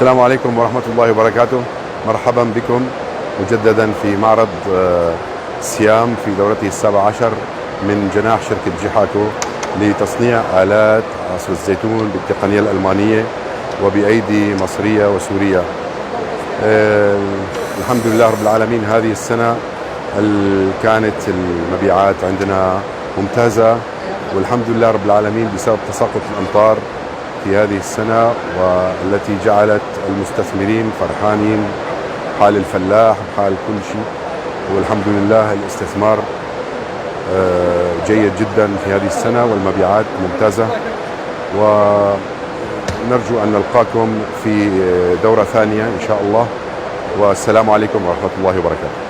السلام عليكم ورحمة الله وبركاته. مرحبا بكم مجددا في معرض سيام في دورته 17 من جناح شركة جحاكو لتصنيع آلات عصر الزيتون بالتقنية الألمانية وبأيدي مصرية وسورية. الحمد لله رب العالمين، هذه السنة كانت المبيعات عندنا ممتازة، والحمد لله رب العالمين بسبب تساقط الأمطار في هذه السنة والتي جعلت المستثمرين فرحانين، حال الفلاح وحال كل شيء، والحمد لله الاستثمار جيد جدا في هذه السنة والمبيعات ممتازة، ونرجو أن نلقاكم في دورة ثانية إن شاء الله، والسلام عليكم ورحمة الله وبركاته.